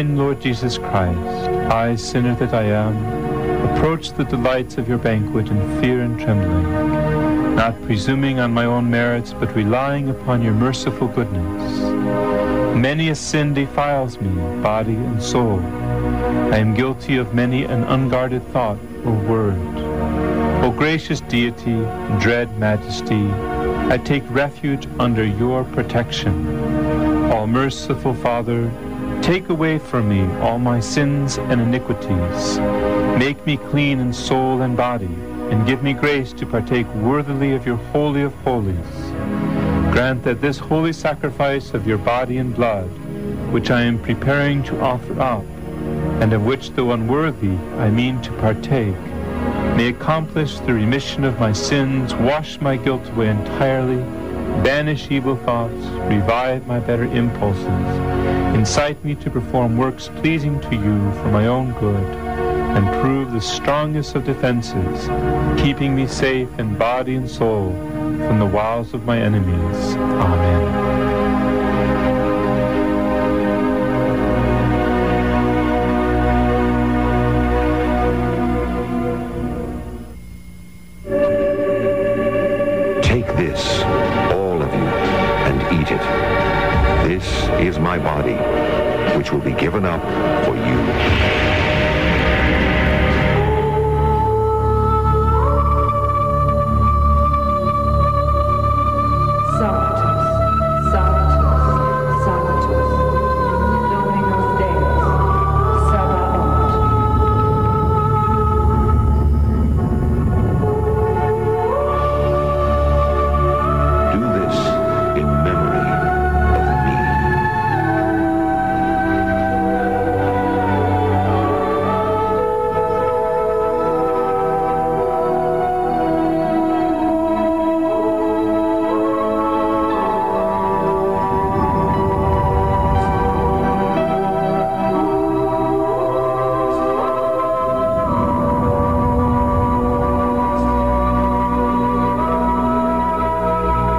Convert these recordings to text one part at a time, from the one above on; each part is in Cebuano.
Divine Lord Jesus Christ, I, sinner that I am, approach the delights of your banquet in fear and trembling, not presuming on my own merits, but relying upon your merciful goodness. Many a sin defiles me, body and soul. I am guilty of many an unguarded thought or word. O gracious deity, dread majesty, I take refuge under your protection. All merciful Father, take away from me all my sins and iniquities. Make me clean in soul and body, and give me grace to partake worthily of your holy of holies. Grant that this holy sacrifice of your body and blood, which I am preparing to offer up, and of which, though unworthy, I mean to partake, may accomplish the remission of my sins, wash my guilt away entirely, banish evil thoughts, revive my better impulses, incite me to perform works pleasing to you for my own good, and prove the strongest of defenses, keeping me safe in body and soul from the wiles of my enemies. Amen. Take this, all of you, and eat it. This is my body, which will be given up for you. Sanctus, Sanctus, Sanctus, Dominus Deus, Sabaoth. Do this in memory of me.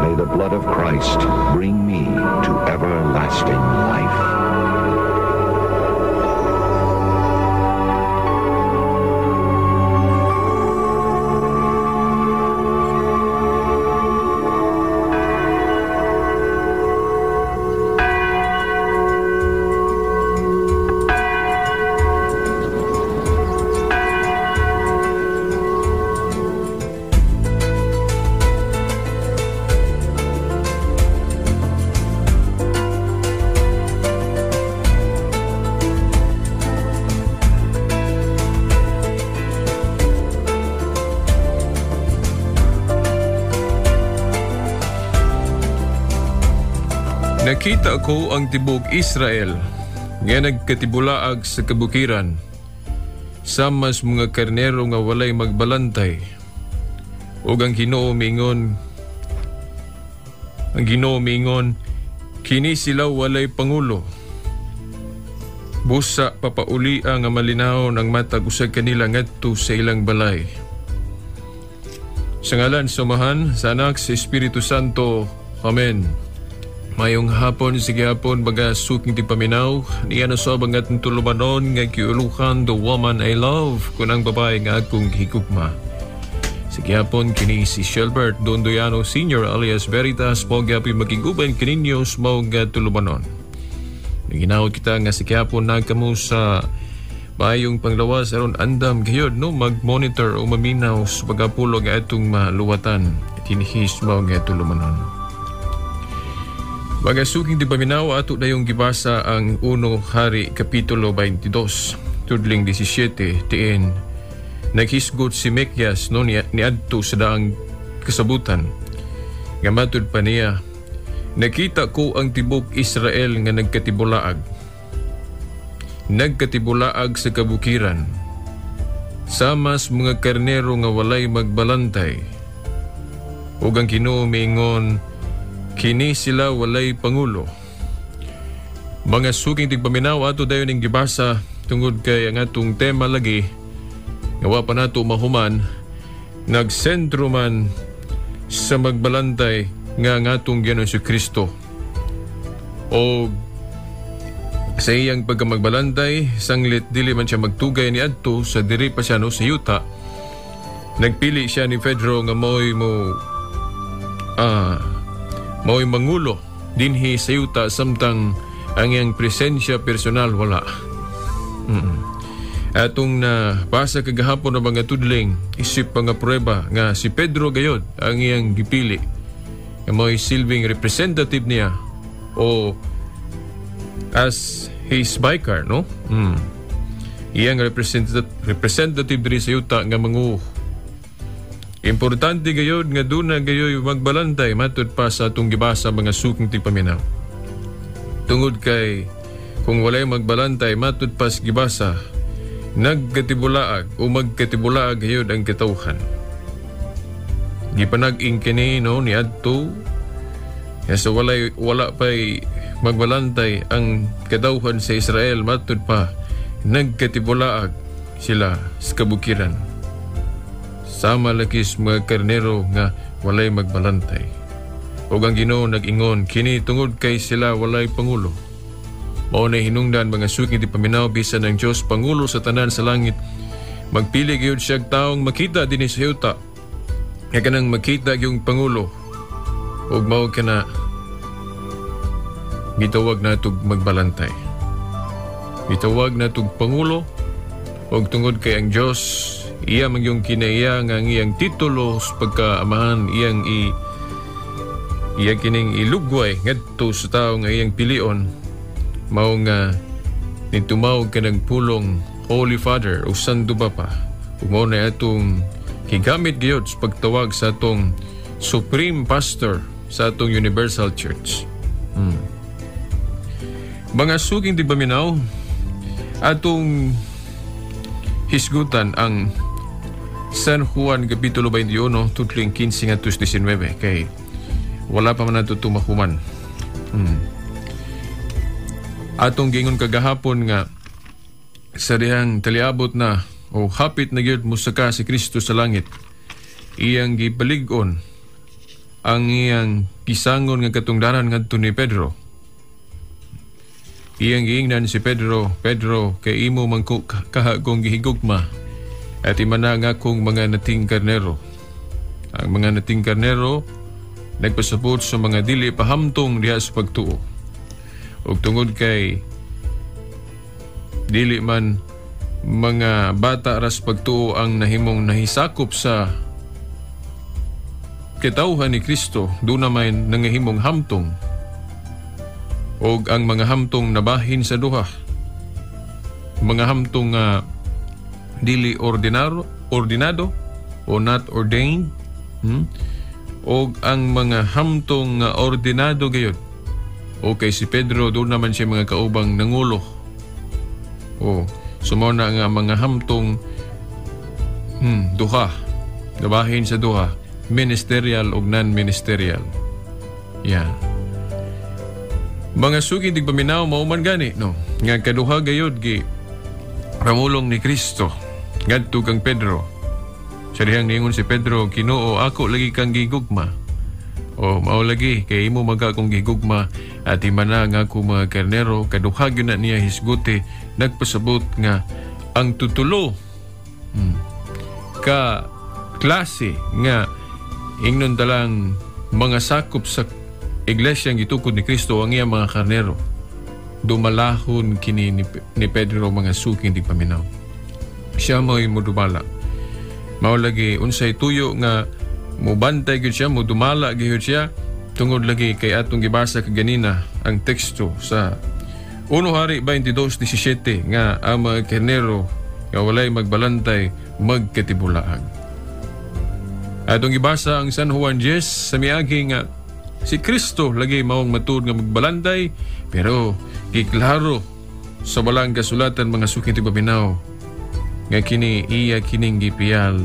May the blood of Christ bring me to everlasting life. Nakita ko ang tibok Israel nga nagkatibulaag sa kabukiran, samas mga karnero nga walay magbalantay. Ug ang Ginoo miingon, ang Ginoo miingon, kini sila walay pangulo. Busa papaulia nga malinawon ang matag usa kanila ngadto sa ilang balay. Sa ngalan sa Amahan, sa Anak, sa Espiritu Santo. Amen. Mayong hapon, sige hapon, baga suking ti paminaw. Niya na sa bangat ng tulumanon nga kiulukan the woman I love, kunang babae nga akong higugma. Sige hapon, kini si Shelbert Dondoyano Sr. alias Veritas, mao gabi magiguban kininyo sa mao nga tulumanon. Naginaw kita nga sige hapon nagkamo sa bayong panglawas aron andam gayud no mag-monitor o maminaw sa pagapulog atong maluwatan tinhis mao nga tulumanon. Mga suking di paminaw, ato na yung gibasa ang 1 Hari Kapitulo 22, tudling 17, tiin. Naghisgot si Mikyas no, niadto sa daang kasabutan. Nga matud pa niya, nakita ko ang tibok Israel nga nagkatibulaag. Nagkatibulaag sa kabukiran. Samas mga karnero nga walay magbalantay. Ug ang Ginoo miingon, kini sila walay pangulo. Mga suking tigpaminaw, ato dayon ning gibasa tungod kay ang atong tema lagi nga wa pa nato mahuman, nagsentro man sa magbalantay nga ang atong Ginoong Kristo. O Sa iyang pagkamagbalantay, sanglit dili man siya magtugay ni adto sa diri pa siya, no, sa yuta. Nagpili siya ni Pedro nga mao'y mo mao'y mangulo dinhi sa yuta samtang ang iyang presensya personal wala. Atong na basa kagahapon ng mga tudling, isip pa nga prueba nga si Pedro gayod ang iyang gipili nga mao'y silbing representative niya o as his vicar, no? Iyang representative diri sa yuta nga mangu. Importante gayod nga duna gayoy magbalantay matud pa sa atong gibasa, mga suking tigpaminaw. Tungod kay kung walay magbalantay, matud pa sa gibasa, nagkatibulaag o magkatibulaag gayod ang katawhan. Gipanag-ing kini, no, ni adto ya sa wala pay magbalantay ang katawhan sa Israel, matud pa nagkatibulaag sila sa kabukiran. Sama lagi sa mga karnero nga walay magbalantay. Ug ang Ginoo nag-ingon, kini tungod kay sila walay pangulo. Mao na hinungdan, mga suking tigpaminaw, bisan ang Dios pangulo sa tanan sa langit, magpili gyud siya taong makita dinhi sa yuta. Nga kanang makita yung pangulo ug mao kana gitawag natog magbalantay. Gitawag natog pangulo ug tungod kay ang Dios iya man yung kinaiya nga ang iyang titulo sa pagkaamahan iyang kining ilugway ngadto sa tawo nga iyang pilion, mao nga nitumawag kanang pulong Holy Father o Santo Papa ug mao na atong gigamit gyud sa pagtawag sa atong Supreme Pastor sa atong Universal Church. Mga suking tigpaminaw, atong hisgutan ang San Juan Kapitulo 21, tudling 15 ngadto 19 kay wala pa man nato tumahuman. Atong giingon kagahapon nga sa dihang taliabot na o hapit na gyud mosaka si Kristo sa langit, iyang gipalig-on ang iyang gisangon nga katungdanan ngadto ni Pedro. Iyang giingnan si Pedro, "Pedro, kay imo man ko kahagong gihigugma at imana nga akong mga nating karnero." Ang mga nating karnero nagpasabot sa mga dili pahamtong diha sa pagtuo. Ug tungod kay dili man mga bata ras pagtuo ang nahimong nahisakop sa katawhan ni Kristo, doon na may nangahimong hamtong. Og ang mga hamtong nabahin sa duha. Mga hamtong nga dili ordinado o not ordained, Og ang mga hamtong nga ordinado gayud. Okay, si Pedro doon naman siya mga kaubang nangulo. O, so mao na nga mga hamtong duha. Nabahin sa duha, ministerial o non-ministerial. Yeah. Mga suki tigpaminaw, mao man gani, no, nga kaduha gayud gi ramulong ni Kristo ngadto kang Pedro. Sa dihang niingon si Pedro, "Kinoo, ako lagi kang gigugma." "O mao lagi, kay imo maga akong gigugma at imana nga ako mga karnero." Kaduha gyud na niya hisguti, nagpasabot nga ang tutulo ka klase nga ingnon talang mga sakop sa iglesia ang gitukod ni Kristo, ang iyang mga karnero. Dumalahon kini ni Pedro, mga suking tigpaminaw. Siya mo'y mudumala. Mao lagi unsay tuyo nga mubantay gyud siya, mudumala gyud siya, tungod lagi kay atong gibasa kaganina ang teksto sa 1 Hari 22:17 nga ang mga karnero nga walay magbalantay magkatibulaag. Atong gibasa ang San Juan 10 sa miagi nga si Kristo lagi maong matud nga magbalantay, pero giklaro sa balang kasulatan, mga suking tigpaminaw, nga kini iya kining gipiyal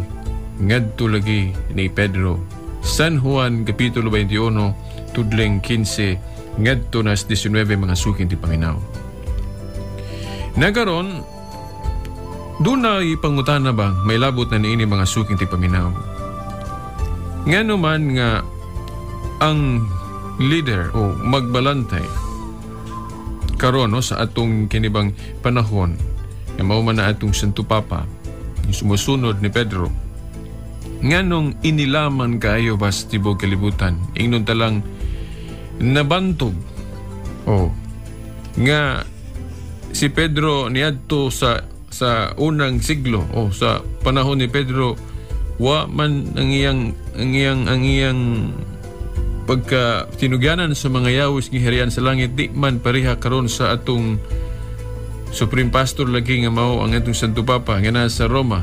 ngadto lagi ni Pedro. San Juan Kapitulo 21 tudling 15 ngadto nas 19, mga suking tigpaminaw. Nagaron doon na ipangutana ba may labot na niini, mga suking tigpaminaw? Ngano man nga ang leader o magbalantay karon, no, sa atong kinibang panahon nga mao man na atong Santo Papa, yung sumusunod ni Pedro. Nganong inilaman kaayo ba sa tibok kalibutan? Ingnon talang nabantog. Oh, nga si Pedro niadto sa unang siglo o sa panahon ni Pedro, wa man ang iyang pagka tinugyanan sa mga yawis ng harian sa langit, di man pareha karon sa atong Supreme Pastor lagi nga mao ang atong Santo Papa nga nasa Roma.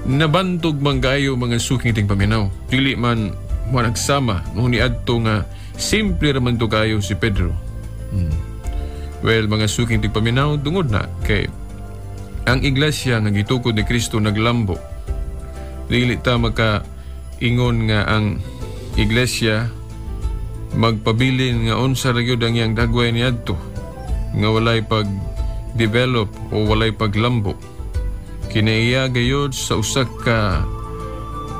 Nabantog man kayo, mga suking tingpaminaw. Dili man mo nagsama no niadto nga simple ra man to kayo si Pedro. Well, mga suking tingpaminaw, tungod na kay ang iglesia nga gitukod ni Kristo naglambo. Dili ta maka ingon nga ang iglesia magpabilin nga unsa ra gyud ang iyang dagway niadto nga walay pag develop o walay paglambo. Kinaiya gayod sa usa ka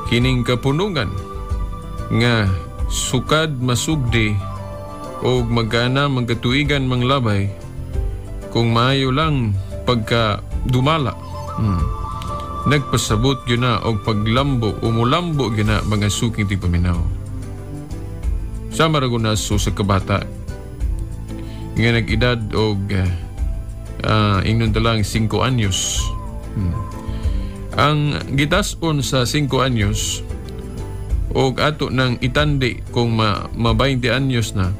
kining kapunungan nga sukad masugdi o magana magkatuigan manglabay kung maayo lang pagka dumala. Nagpasabot yun na og paglambo o mulambo gyud na, mga suking tigpaminaw. Sama ra na sa kabata nga nag-edad og ingnon talang 5 anyos. Ang gitas-on sa 5 anyos og ato nang itandi kung ma 20 anyos na,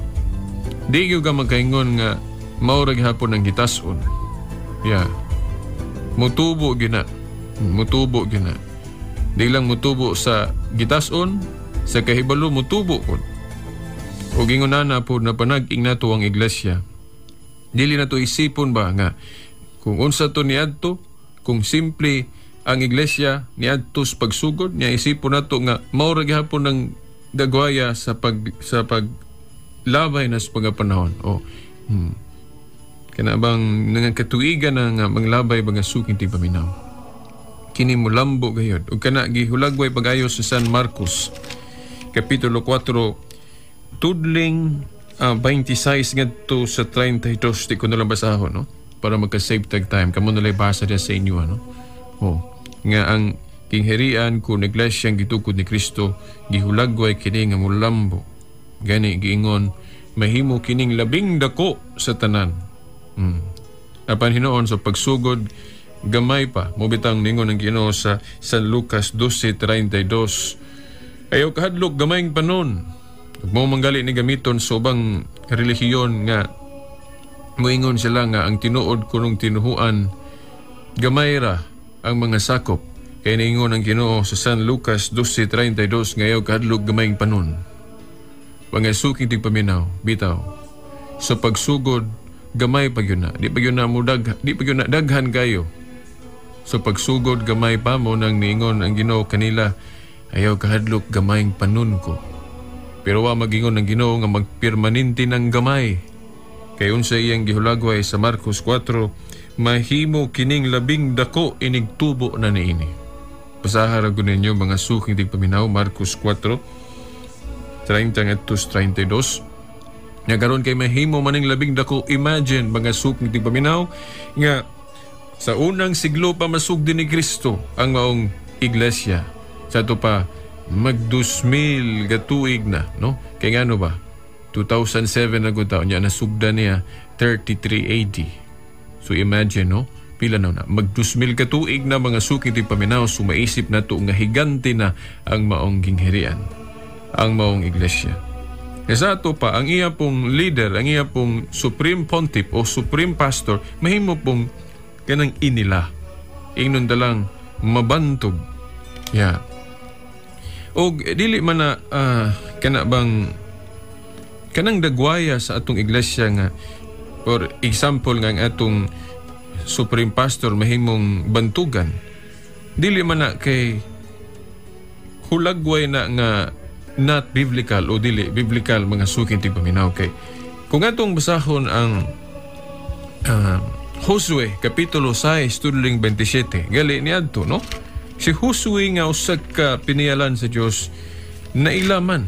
di gyud ka magkaingon nga mao ra gihapon ang gitas-on. Yeah. Mutubo gyud na. Mutubo gyud na. Di lang mutubo sa gitas-on, sa kahibalo mutubo pod. Og ingon na pod na panag-ing nato ang iglesia. Dili na to isipon ba nga kung unsa to niadto, kung simple ang iglesia niadto sa pagsugod niya, isipon nato nga mao ra gihapon ang dagwaya sa pag labay na sa pagapanahon. O Kana bang nangakatuigan na nga manglabay, mga suking tigpaminaw. Kini mulambo gayod. Ug kana gihulagway pag-ayo sa San Marcos kapitulo 4 tudling 26 ngadto sa 32. Di ko na lang basahon, no, para magka-save tag time. Kamo na lang basa diya sa inyo, ano. Oh, nga ang kingharian kun iglesia ang gitukod ni Kristo, gihulagway kini nga mulambo. Gani giingon mahimo kining labing dako sa tanan. Apan hinuon sa pagsugod gamay pa. Mao bitang ningon ang Ginoo sa San Lucas 12:32, "Ayaw kahadlok, gamayng panon." Ug mao manggali ni gamiton sa ubang relihiyon nga moingon sila nga ang tinuod kunong tinuhuan gamay ra ang mga sakop. Kay niingon ang Ginoo sa San Lucas 12:32 nga ayaw kahadlok, gamayng panon. Mga suking tigpaminaw, bitaw. Sa pagsugod gamay pa gyud na. Di pa gyud na mo dag, di pa gyud na daghan kayo. Sa pagsugod gamay pa, mao nang niingon ang Ginoo kanila, "Ayaw kahadlok, gamayng panon ko." Pero wa magingon ang Ginoo nga magpermanente ng gamay. Kay unsa iyang gihulagway sa Marcos 4, mahimo kining labing dako inigtubo na niini. Basaha ra gud ninyo, mga suking tigpaminaw, Marcos 4, 30 ngadto 32. Nga karon kay mahimo maning labing dako. Imagine, mga suking tigpaminaw, nga sa unang siglo pa masugdi ni Kristo ang maong iglesia. Sa ato pa mag 2,000 gatuig na, no? Kay ngano ba? 2007 na gud taon niya nasugda niya 33 AD. So imagine, no? Pila na na? Mag 2,000 katuig na, mga suking tigpaminaw, sumaisip na to nga higante na ang maong gingharian, ang maong iglesia. Sa ato pa, ang iya pong leader, ang iya pong Supreme Pontiff o Supreme Pastor, mahimo pong kanang inila. Ingnon dalang mabantog. Yeah. Og dili man na kana bang kanang dagwaya sa atong iglesia nga for example nga ang atong Supreme Pastor mahimong bantugan. Dili man na kay hulagway na nga not biblical o dili biblical, mga suking tigpaminaw, kay kung atong basahon ang Josue kapitulo 6 tudling 27, gali niadto, no, si Josue nga usa ka piniyalan sa Dios, nailaman,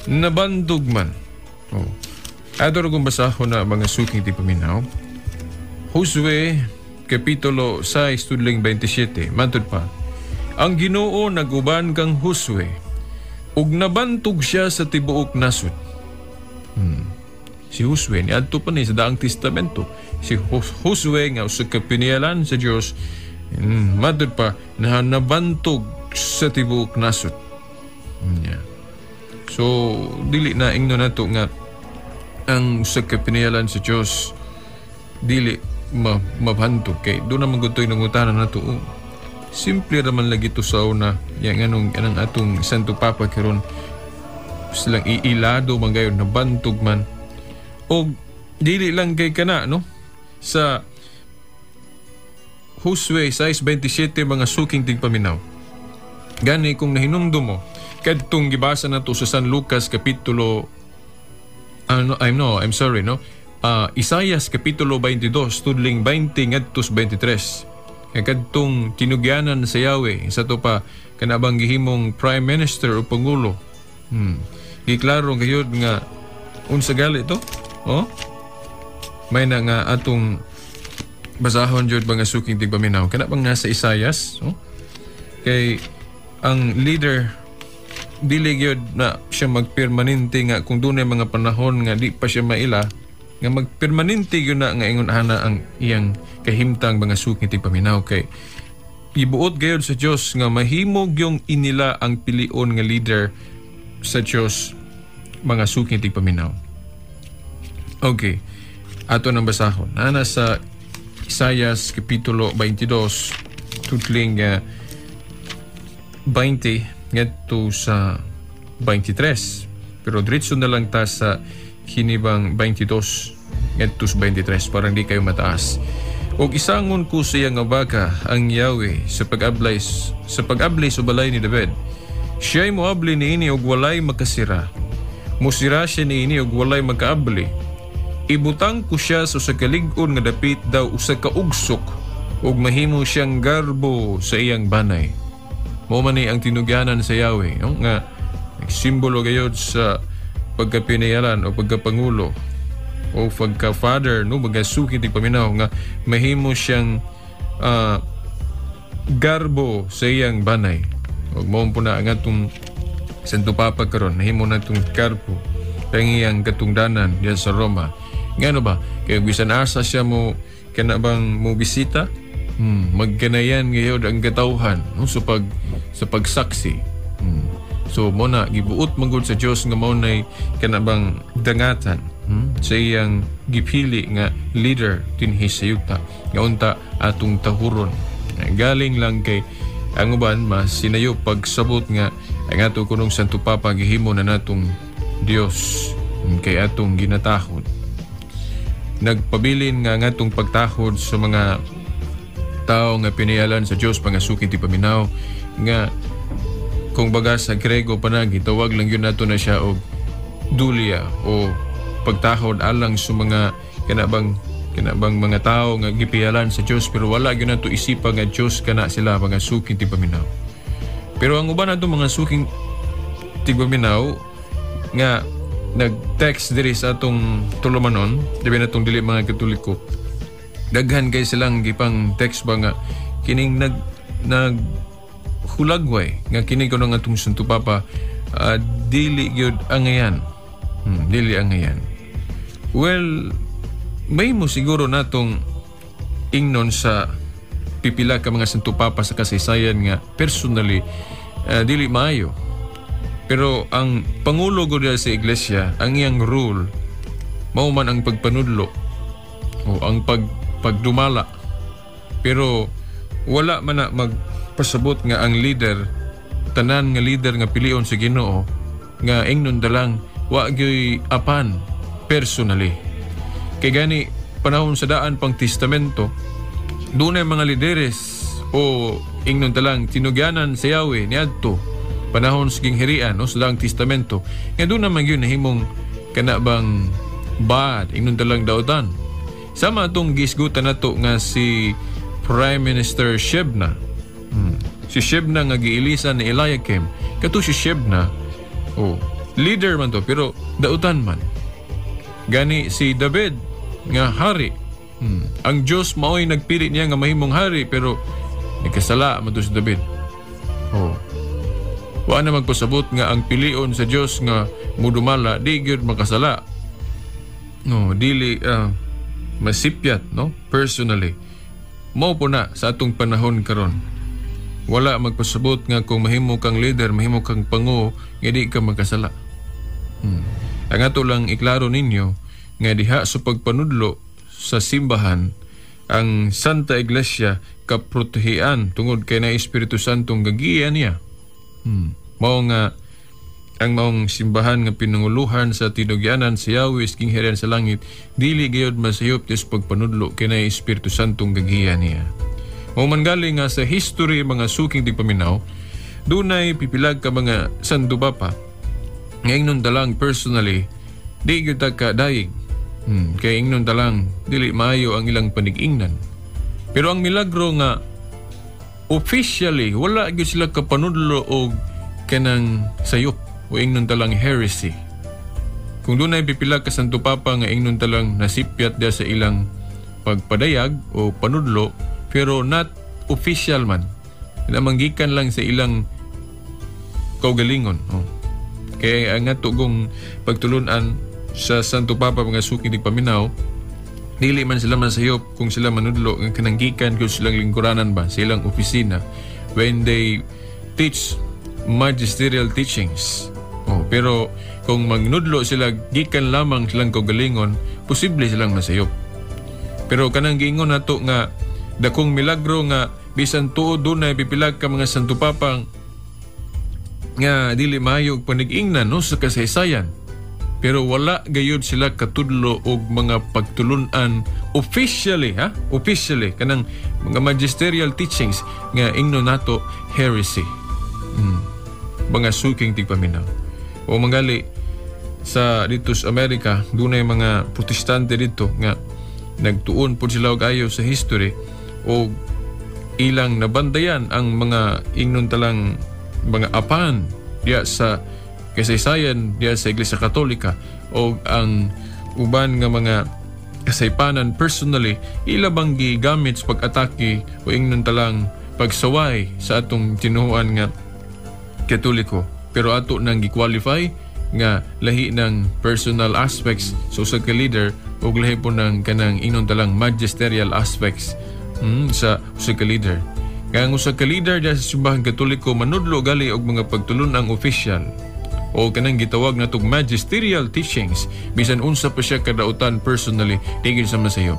nabandog man, oh. Adoro kong basahon na mga suking ti paminaw. Josue, Kapitulo 6, tudling 27. Matud pa. Ang Ginoo naguban kang Josue, ug nabantog siya sa tibuok nasod. Si Josue, niadto pa ni sa Daang Testamento. Si Josue nga usa ka piniyalan sa Dios, matud pa na nabantog sa tibuok nasod. Yeah. So dili na ingno nato nga ang usa ka piniyalan sa Dios dili mabantog kay do na man gud to'y nangutana nato. Oh, simple raman lagi to sa una yang anong anang atong Santo Papa karon silang iilado man gayon nabantog man og dili lang kay kana, no? Sa Josue 6:27, mga suking tigpaminaw, gani kung nahinumdum mo kadtong gibasa nato sa San Lucas kapitulo ano, I'm no I'm sorry, no, Isayas kapitulo 22 tudling 20 ngadto 23, kay kadtong tinugyanan sa Yahweh sa to pa kanabang gihimong prime minister o pangulo, giklaro gayud nga unsa gali to, oh, may na nga atong basahon jud, mga suking tigpaminaw, kana bang nasa Isayas, oh? Kay ang leader dili gyud na siya magpermanente nga kung dunay mga panahon nga di pa siya maila nga magpermanente gyud na nga ingon ana ang iyang kahimtang, mga suking tigpaminaw, kay ibuot gayud sa Dios nga mahimo gyung inila ang pilion nga leader sa Dios, mga suking tigpaminaw. Okay. Ato nang basahon. Ana sa Isayas Kapitulo 22 tutling 20 ngadto sa 23. Pero diretso na lang ta sa kinibang 22 ngadto sa 23 para hindi kayo mataas. Og isangon ko sa iyang nga baka ang Yahweh sa pag-abli sa balay ni David. Siya'y moabli niini og walay makasira. Musira siya niini og walay makaabli. Ibutang ko siya sa usa ka lig-on nga dapit daw usa ka ugsok ug mahimo siyang garbo sa iyang banay. Mao man ni ang tinugyanan sa Yahweh, no? Nga simbolo gayod sa pagkapinayalan o pagkapangulo o pagka-father, no, mga suki ti paminaw, nga mahimo siyang garbo sa iyang banay. Ug mao po na ang atong Santo Papa karon, nahimo na itong garbo ang iyang katungdanan diyan sa Roma. Ngano ba? Kay bisan asa siya mo kana bang mo bisita, magkanayan gayod ang katawhan, no, sa pagsaksi. So mo na gibuot man gud sa Dios nga mao nay kana bang dangatan, sa iyang gipili nga leader dinhi sa yuta nga unta atong tahuron. Galing lang kay ang uban mas sinayo pagsabot nga ang ato kunong Santo Papa gihimo na natong Dios, kay atong ginatahod. Nagpabilin nga ang atong pagtahod sa mga tao nga piniyalan sa Dios, mga suki ti paminaw, nga kung baga sa Grego pa na gitawag lang yun nato na siya og dulia o pagtahod alang sa mga kanabang mga tao nga gipiyalan sa Dios, pero wala gyud nato isipa nga Dios kana sila, mga suking tigpaminaw. Pero ang uban nato, mga suking tigpaminaw, nga nag-text diri sa atong tulumanon, di ba natong dili mga Katoliko, daghan kay silang gipang text ba nga kining nag nag hulagway nga kini kuno nga atong Santo Papa, dili gyud angayan. Dili angayan. Well, may mo siguro natong ingnon sa pipila ka mga Santo Papa sa kasaysayan nga personally dili maayo. Pero ang pangulo gud sa iglesia, ang iyang rule mao man ang pagpanudlo o ang pagdumala. Pero wala man na magpasabot nga ang leader, tanan nga leader nga pilion sa Ginoo nga ingnon dalang wa gyoy apan personally. Kay gani panahon sa Daan pang Testamento, dunay mga lideres o ingnon talang tinugyanan sa Yahweh niadto panahon sa ginghirian o sa Daang Testamento nga doon naman yun nahimong kana bang bad, ingnon talang dautan. Sama atong gisgutan nato nga si Prime Minister Shebna. Si Shebna nga giilisan ni Eliakim. Kato si Shebna, oh, leader man to pero dautan man. Gani si David nga hari. Ang Dios mao'y nagpili niya nga mahimong hari, pero nagkasala man to si David. Oh. Wa na magpasabot nga ang pilion sa Dios nga mudumala di gyud makasala. No, dili masipyat, no? Personally. Mao po na sa atong panahon karon. Wala magpasabot nga kung mahimo kang leader, mahimo kang pango, nga di ka makasala. Ang ato lang iklaro ninyo nga diha sa pagpanudlo sa simbahan, ang Santa Iglesia kaprotehian tungod kay na Espiritu Santo gagiya niya. Mao nga ang maong simbahan nga pinanguluhan sa tinugyanan sa Yahweh gingharian sa langit dili gayud masayop sa pagpanudlo kay na Espiritu Santo gagiya niya. Mao man gali nga sa history mga suking tigpaminaw, dunay pipilag ka mga Santo Papa nga ingnon talang personally di gyud ta kadayeg. Kay ingnon talang dili maayo ang ilang panig-ingnan. Pero ang milagro nga officially wala gyud sila kapanudlo og kanang sayop o ingnon talang heresy. Kung dunay pipila ka Santo Papa nga ingnon talang nasipyat dia sa ilang pagpadayag o panudlo, pero not official man. Namanggikan lang sa ilang kaugalingon. Oh. Kaya ang ato kong pagtulunan sa Santo Papa mga suking tigpaminaw, dili man sila masayop kung sila manudlo nga kananggikan kung silang lingkuranan ba sa ilang opisina when they teach magisterial teachings. Oh, pero kung magnudlo sila gikan lamang silang kaugalingon, posible silang masayop. Pero kanang giingon nato nga dakong milagro nga bisan tuod dunay pipilag ka mga Santo Papa nga dili maayo og panig-ingnan, no, sa kasaysayan. Pero wala gayud sila katudlo og mga pagtulun-an officially, ha? Officially kanang mga magisterial teachings nga ingnon nato heresy. Mga suking tigpaminaw. O mangali sa dito sa Amerika, dunay mga Protestante dito nga nagtuon pod sila og ayo sa history o ilang nabandayan ang mga ingnon talang mga apan diya sa kasaysayan diya sa Iglesia Katolika o ang uban nga mga kasaypanan personally ila bang gigamit sa pag-atake o ingnon talang pagsaway sa atong tinuohan nga Katoliko. Pero ato nang gi-qualify nga lahi ng personal aspects sa usa ka leader ug lahi po ng kanang ingnon talang magisterial aspects sa usa ka leader. Kaya ang usa ka leader diya sa simbahan Katoliko manudlo gali og mga pagtulun-ang official o kanang gitawag natog magisterial teachings, bisan unsa pa siya kadautan personally, di gyud sa masayop.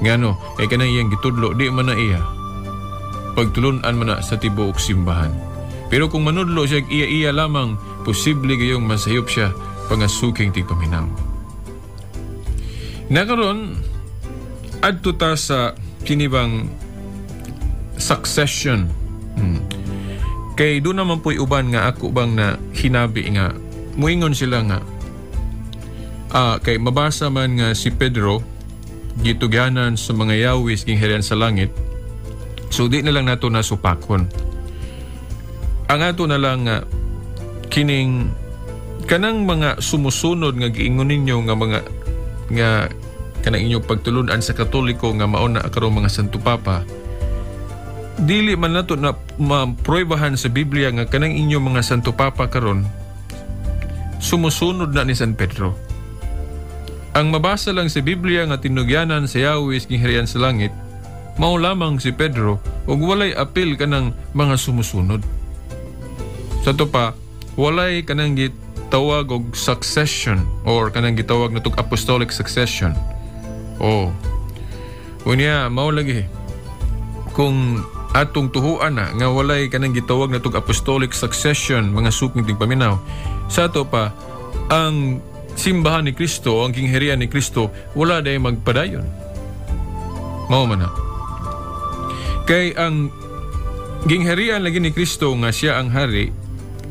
Ngano, kay kanang iyang gitudlo di man na iya pagtulun-an man na sa tibuok simbahan. Pero kung manudlo siya iya-iya lamang, posible gayong masayop siya pangasuking tigpaminaw. Nakaron, adto ta sa kinibang succession. Kay doon naman po'y uban nga ako bang na hinabi nga muingon sila nga kay mabasa man nga si Pedro gitugyanan sa mga yawis gingharian sa langit, so di na lang nato nasupakon. Ang ato na lang nga kining kanang mga sumusunod nga giingon ninyo nga mga nga kanang inyong pagtulun-an sa Katoliko nga mao na karon mga Santo Papa, dili man nato na mapruebahan sa Biblia nga kanang inyong mga Santo Papa karon sumusunod na ni San Pedro. Ang mabasa lang sa Biblia nga tinugyanan sa Yahweh gingharian sa langit, mao lamang si Pedro ug walay apil kanang mga sumusunod. Sa to pa, walay kanang gitawag og succession or kanang gitawag natog apostolic succession. Oh. Unya mao lagi kung atong tuhuan na nga walay kanang gitawag natog apostolic succession mga suking tigpaminaw. Sa ato pa, ang simbahan ni Kristo, ang gingharian ni Kristo, wala day magpadayon. Mao man na. Kay ang gingharian lagi ni Kristo nga siya ang hari,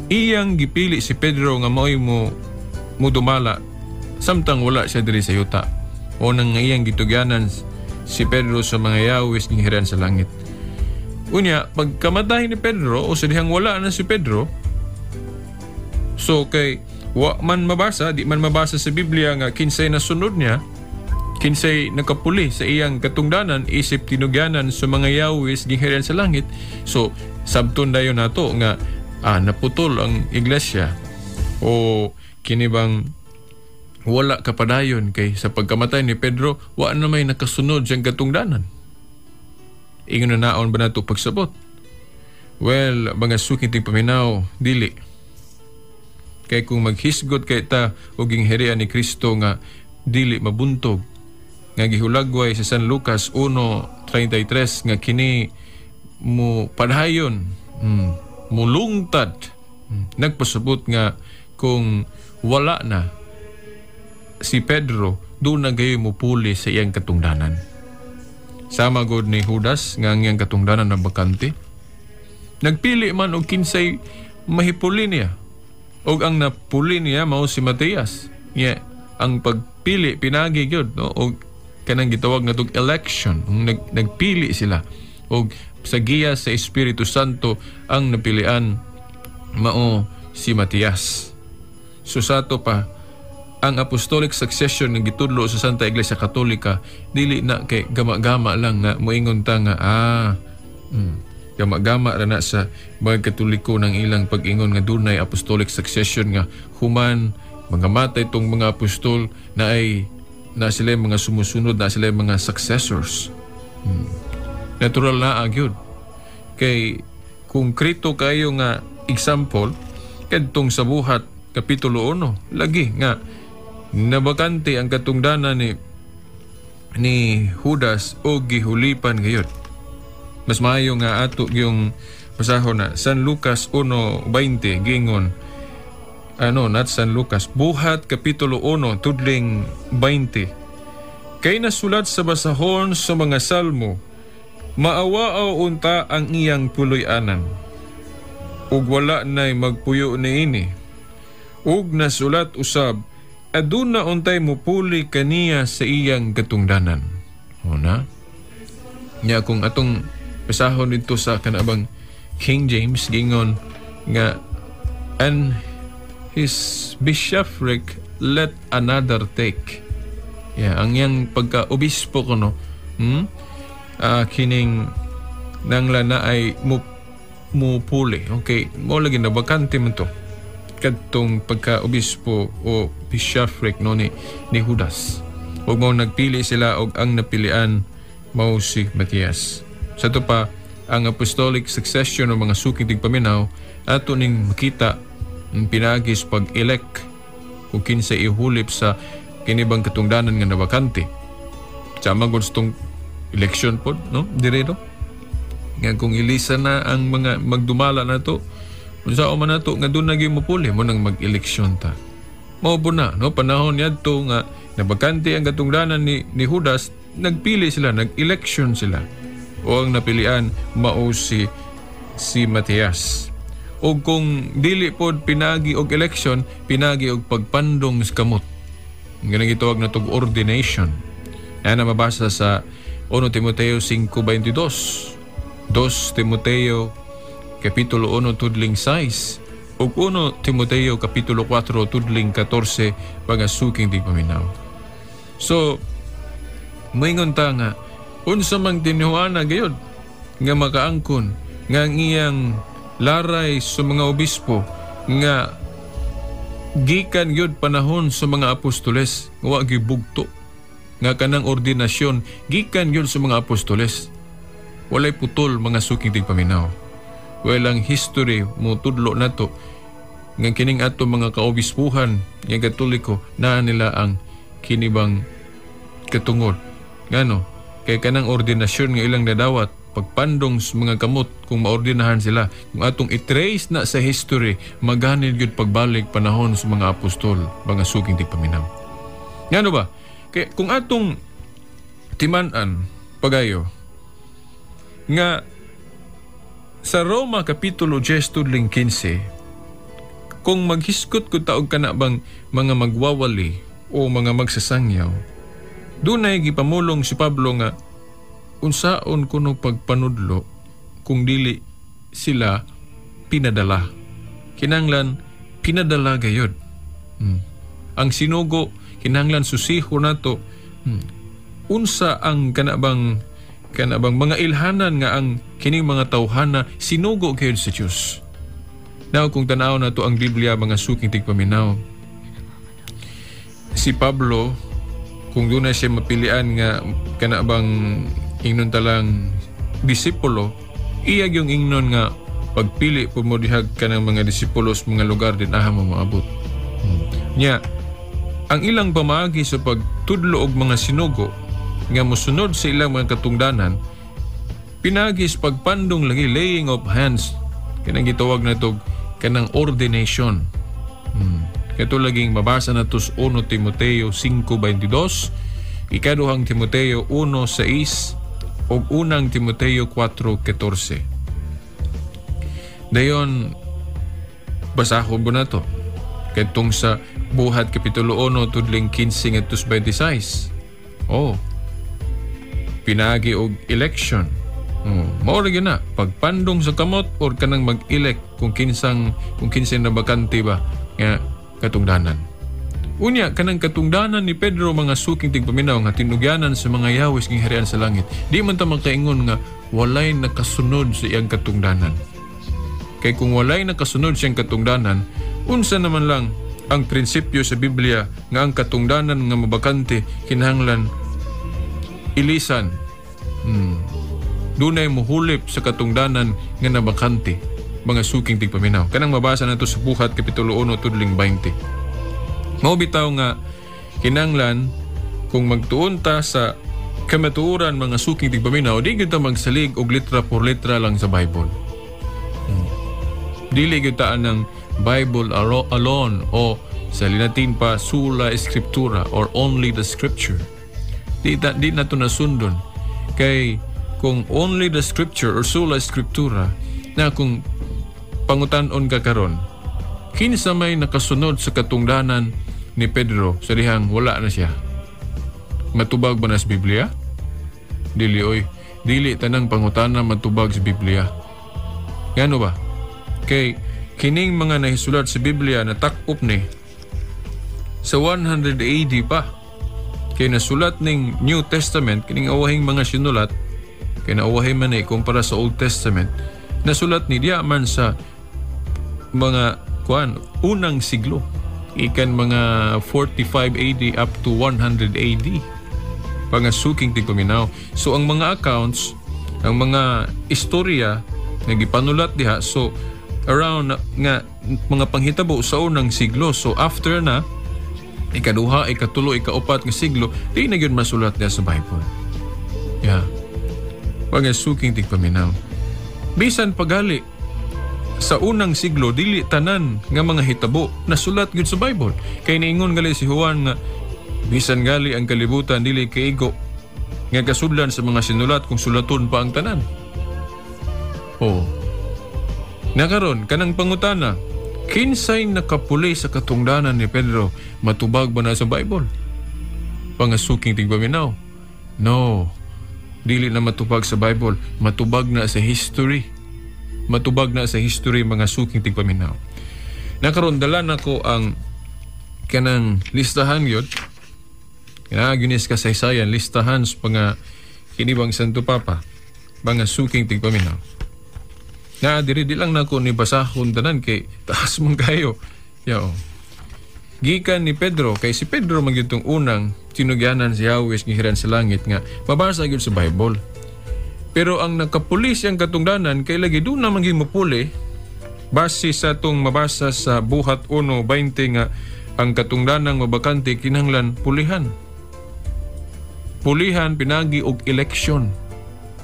iyang gipili si Pedro nga mao'y mo mudumala samtang wala siya diri sa yuta. O nang iyang gitugyanan si Pedro sa mga yawis gingharian sa langit. Unya, pagkamatay ni Pedro o sa dihang wala na si Pedro, so kay Wa man mabasa, di man mabasa sa Biblia nga kinsay nasunod niya, kinsay nakapuli sa iyang katungdanan isip tinugyanan sa mga yawis gingharian sa langit. So sabton dayon nato nga naputol ang iglesia o kini bang wala kapadayon kay sa pagkamatay ni Pedro wa na may nakasunod siyang katungdanan. Ingon na naon ba nato pagsabot? Well, mga suking tingpaminaw, dili. Kay kung maghisgot kay ta og gingharian ni Kristo nga dili mabuntog, nga gihulagway sa San Lucas 1:33 nga kini mo padayon, mulungtad, nagpasabot nga kung wala na si Pedro, doon na gayon mupuli sa iyang katungdanan. Sama god ni Judas nga ang iyang katungdanan na bakante. Nagpili man og kinsay mahipuli niya. Og ang napuli niya mao si Matias. Nya ang pagpili pinagi gyud, no, og kanang gitawag natog election, ang nagpili sila og sa giya sa Espiritu Santo ang napilian mao si Matias. So sa ato pa, ang apostolic succession nga gitudlo sa Santa Iglesia Katolika dili na kay gama-gama lang nga moingon ta nga gama-gama ra na sa mga Katoliko ng ilang pag-ingon nga dunay apostolic succession nga human mga matay tong mga apostol na ay na sila mga sumusunod, na sila mga successors. Natural na agyud. Kay konkreto kayo nga example kadtong sa Buhat Kapitulo 1 lagi nga nabakante ang katungdanan ni Judas o gihulipan gayud. Mas maayo nga ato yung basahon na San Lucas 1:20 gingon, ano, not San Lucas, Buhat Kapitulo 1 tudling 20. Kay nasulat sa basahon sa mga salmo, maawaaw unta ang iyang puloy-anan, ug wala na'y magpuyo niini. Ug nasulat usab, aduna untay mupuli kaniya sa iyang katungdanan. O na? Nya kung atong basahon dito sa kanabang King James gingon nga and his bishopric let another take. Yeah, ang iyang pagka-obispo kuno, kining nangla na ay mupuli. Okay, mo lagi na bakante man to kadtong pagka-obispo o bishopric, no, ni Judas. Ug mao nagpili sila og ang napilian mao si Matias. Sa to pa, ang apostolic succession ng mga suking tigpaminaw ato ning makita ang pinagis pag-elect kung kinsa ihulip sa kinibang katungdanan nga nabakante. Sama gud sa tong election pod, no? Dire, no? Nga kung ilisa na ang mga magdumala na to, unsa man nato nga doon naging mupuli mo nang mag-eleksyon ta. Mao po na, no? Panahon niadto nga nabakante ang katungdanan ni Judas, nagpili sila, nag-election sila. O ang napilian mao si Matias. O kung dili pod pinagi og election, pinagi og pagpandong sa kamot. Ang ganang gitawag na tog ordination. Yan ang mabasa sa 1 Timoteo 5:22, 2 Timoteo Kapitulo 1 tudling 6 ug 1 Timoteo Kapitulo 4 tudling 14, mga suking tigpaminaw. So, moingon ta nga unsa mang tinuana gayud nga makaangkon nga ang iyang laray sa mga obispo nga gikan gyud panahon sa mga apostoles, wa gibugto nga kanang ordinasyon gikan gyud sa mga apostoles. Walay putol, mga suking tigpaminaw. Well, ang history mo tudlo nato nga kining ato mga kaobispuhan nga Katoliko naa nila ang kinibang katungod. Ngano? Kay kanang ordinasyon nga ilang nadawat pagpandong sa mga kamot kung maordinahan sila, kung atong i-trace na sa history, maganil gyud pagbalik panahon sa mga apostol, mga suking tigpaminaw. Ngano ba? Kay kung atong timan-an pagayo nga sa Roma Kapitulo 10 tudling 15, kung maghisgot ko taog kana bang mga magwawali o mga magsasangyaw, dunay gipamulong si Pablo nga unsaon kuno pagpanudlo kung dili sila pinadala. Kinanglan pinadala gayud. Ang sinugo kinahanglan susiho nato. Unsa ang kana bang mga ilhanan nga ang kining mga tawhana sinugo gyud sa Dios. Now, kung tanaw nato ang Biblia, mga suking tigpaminaw, si Pablo, kung doon na siya mapilian nga kana bang ingnon talang disipulo, iya yung ingnon nga pagpili po mo dihag kanang mga disipulo sa mga lugar din aha mo maabot. Nya, ang ilang pamaagi sa pagtudlo og mga sinugo nga mosunod sa ilang mga katungdanan, pinagi sa pagpandong lagi, laying of hands, kanang gitawag na to kanang ordination. Kato laging mabasa na to sa 1 Timoteo 5:22, ikaduhang Timoteo 1:6 ug unang Timoteo 4:14. Dayon basahon mo na to. Kadtong sa Buhat Kapitulo 1 tudling 15 ngadto sa 26. Oh. Pinagi og election. Oh, mao ra gyud na pagpandong sa kamot or kanang mag-elect kung kinsay nabakante ba nga katungdanan. Unya, kanang katungdanan ni Pedro, mga suking tigpaminaw, nga tinugyanan sa mga yawes ng harian sa langit. Di man ta makaingon nga walay nakasunod sa iyang katungdanan. Kay kung walay nakasunod siyang katungdanan, unsa naman lang ang prinsipyo sa Biblia nga ang katungdanan nga mabakante kinahanglan ilisan? Dunay muhulip sa katungdanan nga nabakante, mga suking tigpaminaw. Kanang mabasa nato sa Buhat Kapitulo 1 tudling 20. Mao bitaw nga kinahanglan kung magtuon ta sa kamatuoran, mga suking tigpaminaw, di gyud ta magsalig og litra por letra lang sa Bible. Dili gyud ta ng Bible alone o sa Latin pa sola scriptura or only the scripture. Di na to nasundon. Kay kung only the scripture or sola scriptura na, kung pangutan-on ka karon, kinsa may nakasunod sa katungdanan ni Pedro sa dihang wala na siya? Matubag ba na sa Biblia? Dili oy. Dili tanang pangutana matubag sa Biblia. Ngano ba? Kay kining mga nahisulat sa Biblia na takop ni sa 100 AD pa. Kay nasulat ning New Testament, kining awahing mga sinulat, kay nauwahi man eh kumpara sa Old Testament, nasulat ni diya man sa mga kuan unang siglo, ikan mga 45 AD up to 100 AD, mga suking tigpaminaw. So ang mga accounts, ang mga istorya nga gipanulat diha, so around nga mga panghitabo sa unang siglo. So after na ikaduha, ikatulo, ikaupat nga siglo, di na gyud masulat diha sa Bible. Yeah. Mga suking tigpaminaw. Bisan pagali sa unang siglo, dili tanan nga mga hitabo nasulat gyud sa Bible. Kay niingon gali si Juan nga bisan gali ang kalibutan dili kaigo nga kasudlan sa mga sinulat kung sulaton pa ang tanan. Oh. Nakaron kanang pangutana, kinsay nakapuli sa katungdanan ni Pedro, matubag ba na sa Bible? Pangasuking tigpaminaw. No. Dili na matubag sa Bible, matubag na sa history. Matubag na sa history, mga suking tigpaminaw. Nakaron dala nako ang kanang listahan yun. Kinaginis kasaysayan, listahan sa mga kinibang Santo Papa, mga suking tigpaminaw. Na diri di lang nako ni basahon tanan kay taas mong kayo. Yao. Gikan ni Pedro, kay si Pedro man gyud tong unang tinugyanan si Yahweh nga hiran sa langit nga mabasa gyud sa Bible. Pero ang nakapuli siyang katungdanan kay lagi doon naman gyud mapuli base sa atong mabasa sa Buhat 1:20 nga ang katungdanang mabakante kinahanglan pulihan. Pulihan pinagi og election.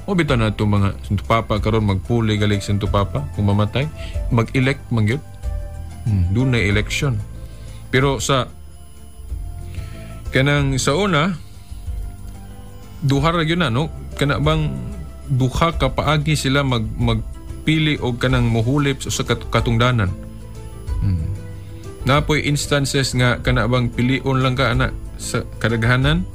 O bitaw na itong mga Santo Papa karon, magpuli galing Santo Papa kung mamatay, mag-elect man gyud. Doon na election. Pero sa kanang sa una, duha ra gyud na, no, kana bang duha ka paagi sila magpili og kanang muhulip sa katungdanan. Napoy instances nga kana bang pilion lang ka ana sa kadaghanan,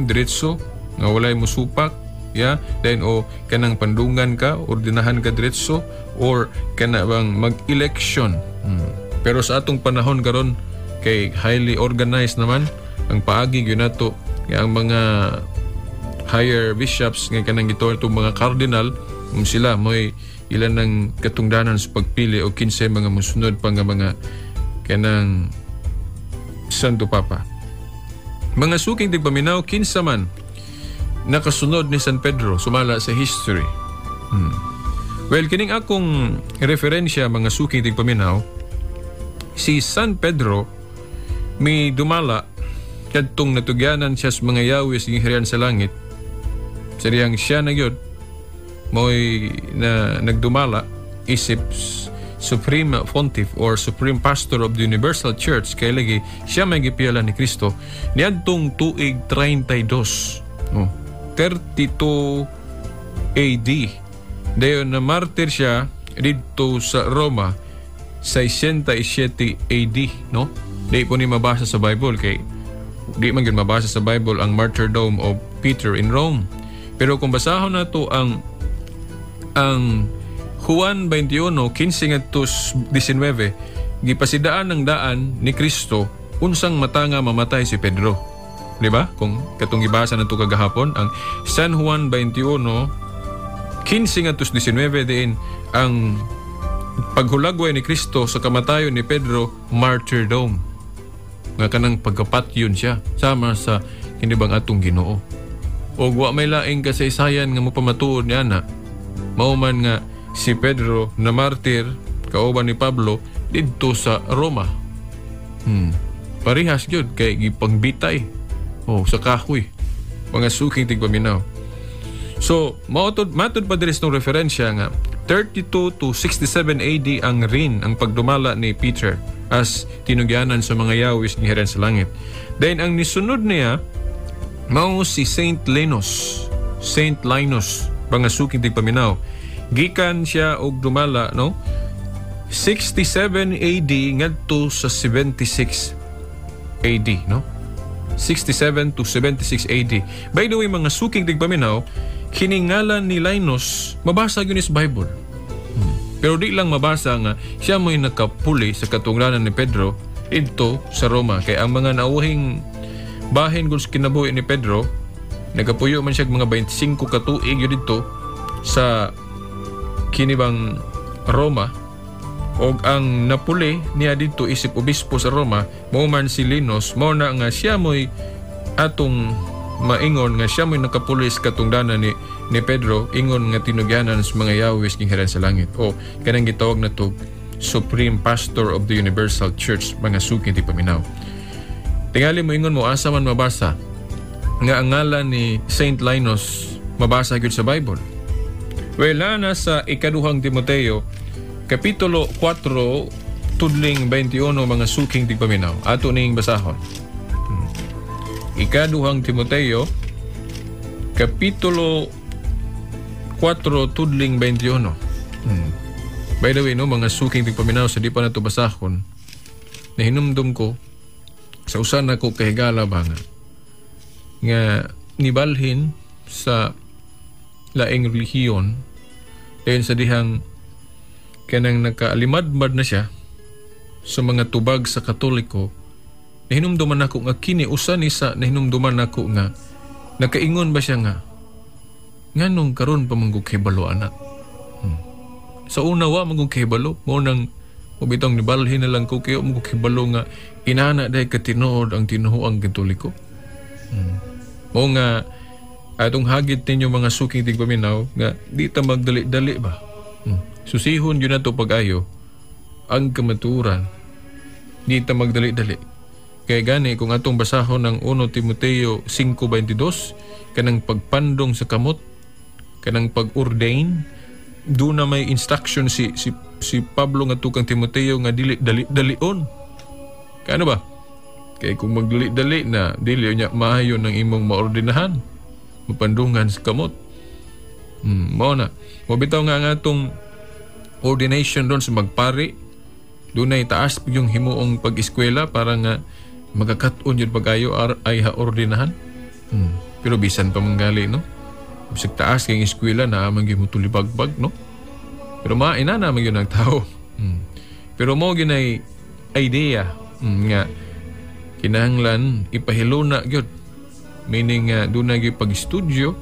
diretso nga walay musupak, yeah, then o kanang pandungan ka, ordinahan ka diretso, or kana bang mag-election. Pero sa atong panahon karon Kay highly organized naman ang paagi gyud nato nga ang mga higher bishops nga kanang gitawag itong mga cardinal, kung sila mo'y ilan ng katungdanan sa pagpili o kinsay mga musunod pa nga mga kanang Santo Papa. Mga suking tigpaminaw, kinsa man nakasunod ni San Pedro sumala sa history? Well, kining akong referensya, mga suking tigpaminaw, si San Pedro may dumala kadtong natugyanan siya sa mga yawis ng harian sa langit. Sariyang siya na gyud mo'y na nagdumala isip Supreme Pontiff or Supreme Pastor of the Universal Church, kay lagi siya may gipiyala ni Kristo niadtong tuig 32, oh, 32 AD. Dayon na martir siya didto sa Roma 67 AD, no? Di po ni mabasa sa Bible kay di man gyud mabasa sa Bible ang martyrdom of Peter in Rome. Pero kung basahon nato ang Juan 21:15 ngadto 19, gipasidaan ng daan ni Kristo unsang matanga mamatay si Pedro. Di ba? Kung katong gibasa nato kagahapon ang San Juan 21:15 ngadto 19, diin ang paghulagway ni Kristo sa kamatayon ni Pedro, martyrdom. Nga kanang pagkapatyon siya sama sa kinibang atong Ginoo. Og wa may laing kasaysayan nga mopamatuod niya na mao man nga si Pedro na martir kauban ni Pablo didto sa Roma. Parehas gyud kay gipangbitay oh sa kahoy, mga suking tigpaminaw. So, matud pa diri sa referensya nga 32 to 67 AD ang rin ang pagdumala ni Peter as tinugyanan sa mga yawis ni Heren sa langit. Then ang nisunod niya mao si Saint Linus. Saint Linus, mga suking tigpaminaw. Gikan siya og dumala, no? 67 AD ngadto sa 76 AD, no? 67 to 76 AD. By the way, mga suking tigpaminaw, kiningalan ni Linus mabasa gyud sa Bible. Pero di lang mabasa nga siya mo'y nakapuli sa katungdanan ni Pedro didto sa Roma. Kay ang mga nauhing bahin gud sa kinabuhi ni Pedro, nagapuyo man siya mga 25 ka tuig yun didto sa kinibang Roma, og ang napuli niya didto isip obispo sa Roma mao man si Linus. Mao na nga siya mo'y atong maingon nga siya mo'y nakapuli sa katungdanan ni Pedro, ingon nga tinugyanan sa mga yawis king hiran sa langit o kanang gitawag na to Supreme Pastor of the Universal Church, mga suki ti paminaw. Tingali mo ingon mo asa man mabasa nga ang ngalan ni Saint Linus mabasa gyud sa Bible. Well, na sa ikaduhang Timoteo Kapitulo 4 tudling 21, mga suking tigpaminaw. Ato ning basahon. Ikaduhang Timoteo Kapitulo 4 tudling 21. By the way, no, mga suking tigpaminaw, sa di pa nato basahon, nahinumdum ko sa usan nako kahigala ba nga nibalhin sa laing relihiyon, dahil sa dihang kanang nakaalimadmad na siya sa mga tubag sa Katoliko, nahinumduman ako nga kini usa ni sa nahinumduman ako nga nakaingon ba siya nga nganong karon pa manggug kahibalo anak. Sa una wa manggug kahibalo, mo nang ubitong nibalhin na lang ko kayo manggug kahibalo nga inana dahil katinuod ang tinuoang Katoliko. Mo nga atong hagit ninyo mga suking tigpaminaw nga di ta magdali-dali ba. Susihon yun na to pag-ayo ang kamaturan, di ta magdali-dali. Kaya gani kung atong basahon ng 1 Timoteo 5:22, kanang pagpandong sa kamot, kanang pag-ordain, doon na may instruction si Pablo nga tukang Timoteo nga dili dali dalion. Kano ba? Kaya kung magdali-dali na, dili niya maayo ng imong maordinahan, mapandungan sa kamot. Mao na. Mabitaw nga ang atong ordination doon sa magpari, doon ay taas yung himuong pag-eskwela para nga magkakat-on yun pag-ayo ay ha-ordinahan. Pero bisan pa manggali, no? Bisag taas kayong eskwela na amang gyud motulibagbag, no? Pero maina na yun ang tao. Pero mo ginay idea nga Kinahanglan ipahiluna gyud. Meaning nga doon na gyud pag-studio,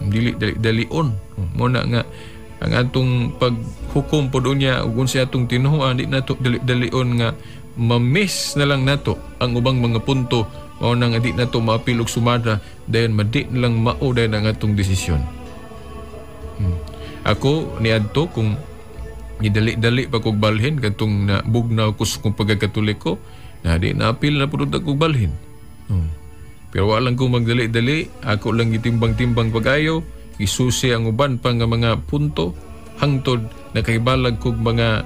dili dali dalion. Mo na nga ang atong paghukom pod unya ug unsa atong tinuohan, di nato dali dalion nga ma-miss na lang nato ang ubang mga punto, mao na nga di nato maapil og sumada, dayon madi na lang mao dayon ang atong desisyon. Ako niadto, kung gidali-dali pa kog balhin kadtong na bugnaw ko sa kong pagkakatoliko na di naapil na pud kog balhin. Pero wala lang kong magdali-dali, ako lang gitimbang-timbang pag-ayo, isusi ang uban pa nga mga punto hangtod nakahibalag kog mga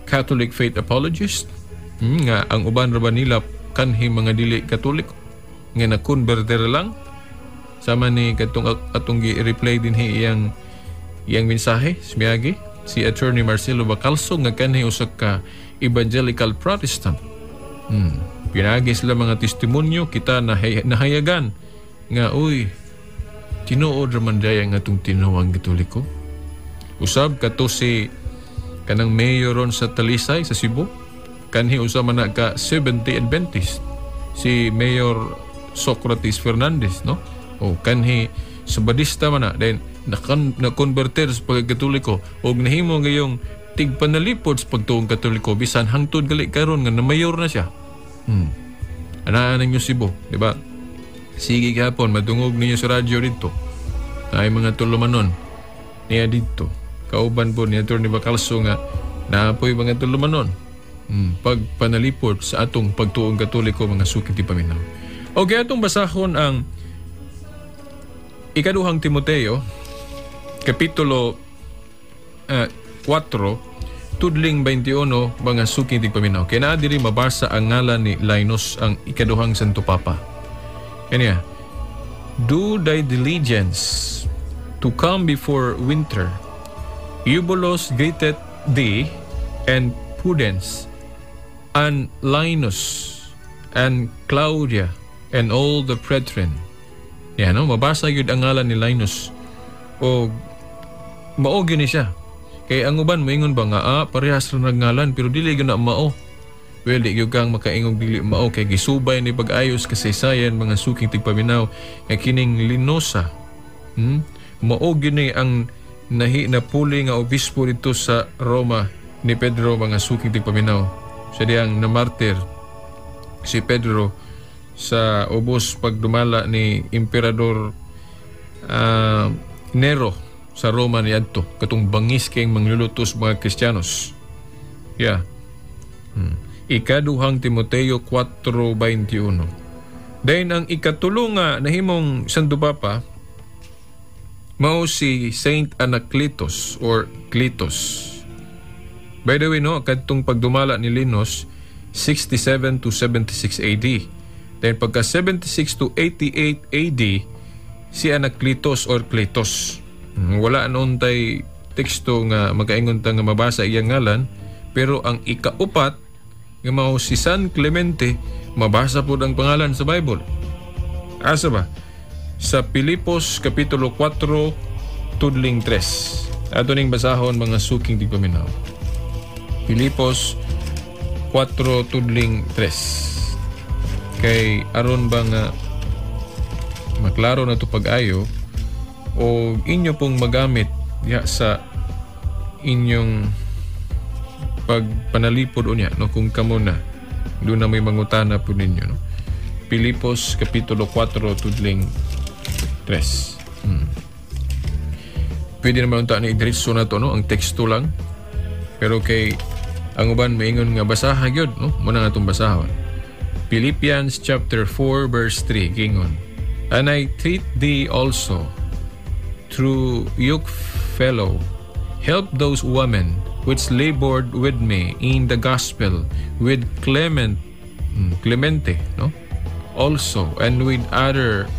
Catholic faith apologist, nga ang uban ra ba nila kanhi mga dili Katoliko nga na-converter lang, sama ni katong atong gi-reply dinhi iyang iyang mensahe smiagi si Attorney Marcelo Bacalso nga kanhi usa ka evangelical Protestant. Pinagi sila mga testimonyo, kita nahayagan nga uy, tinuod raman daya nga atong tinuoang Katoliko. Usab kato si kanang mayor ron sa Talisay sa Cebu, kanhi usa man na ka Seventh-day Adventist, si Mayor Socrates Fernandez, no? O kanhi Sabadista man na, then na-converter sa pagkatoliko og nahimo gayong tigpanalipod sa pagtuong Katoliko bisan hangtod gali karon nga na-mayor na siya. Anaan ninyo Cebu, di ba? Sige gihapon, madungog ninyo sa radyo dito. Ay mga tulumanon niya dito. Kauban po ni Atty. Bacalso nga naapoy mga tulumanon. Pagpanalipod sa atong pagtuong Katoliko, mga suki ti paminaw. Okay, atong basahon ang Ikaduhang Timoteo, Kapitulo 4, tudling 21, mga suki ti paminaw. Kaya naa diri mabasa ang ngalan ni Linus, ang ikaduhang Santo Papa. Kanya, "Do thy diligence to come before winter. Eubulus greeteth thee, and Pudens, and Linus, and Claudia, and all the brethren." Yan, no? Mabasa yun ang ngalan ni Linus. O mao gyud ni siya. Kay ang uban moingon ba nga parehas ra nagngalan, pero dili gyud na mao. Well, di gyud kang makaingong dili mao kay gisubay ni pag-ayos kasaysayan, mga suking tigpaminaw, nga kining Linosa. Mao gyud ni ang nahi napuli nga obispo dito sa Roma ni Pedro, mga suking tigpaminaw. Sa diyang namartir si Pedro sa ubos pagdumala ni Emperador Nero sa Roma niadto, katong bangis kayong manglulutos mga Kristiyanos. Yeah. Ikaduhang Timoteo 4:21. Then ang ikatulo nga nahimong Santo Papa mao si Saint Anacletus or Cletus. By the way, no, kadtong pagdumala ni Linus, 67 to 76 AD. Then pagka 76 to 88 AD si Anacletus or Cletus. Wala noon tay teksto nga makaingon ta nga mabasa iyang ngalan, pero ang ikaupat nga mao si San Clemente, mabasa pod ang pangalan sa Bible. Asa ba? Sa Pilipos Kapitulo 4 tudling 3. Ato ning basahon, mga suking tigpaminaw. Pilipos 4 tudling 3. Kay aron ba nga maklaro na to pag-ayo o inyo pong magamit diha sa inyong pagpanalipod unya, no, kung kamo na doon na may mangutana po ninyo, no? Pilipos Kapitulo 4 tudling 3. Pwede naman unta ni idiretso na to, no, ang teksto lang, pero kay ang uban maingon nga basaha gyud, no, mo na nga itong basahon. Philippians chapter 4 verse 3 gingon, "And I treat thee also, true yoke fellow, help those women which labored with me in the gospel, with Clement, Clemente, no, also, and with other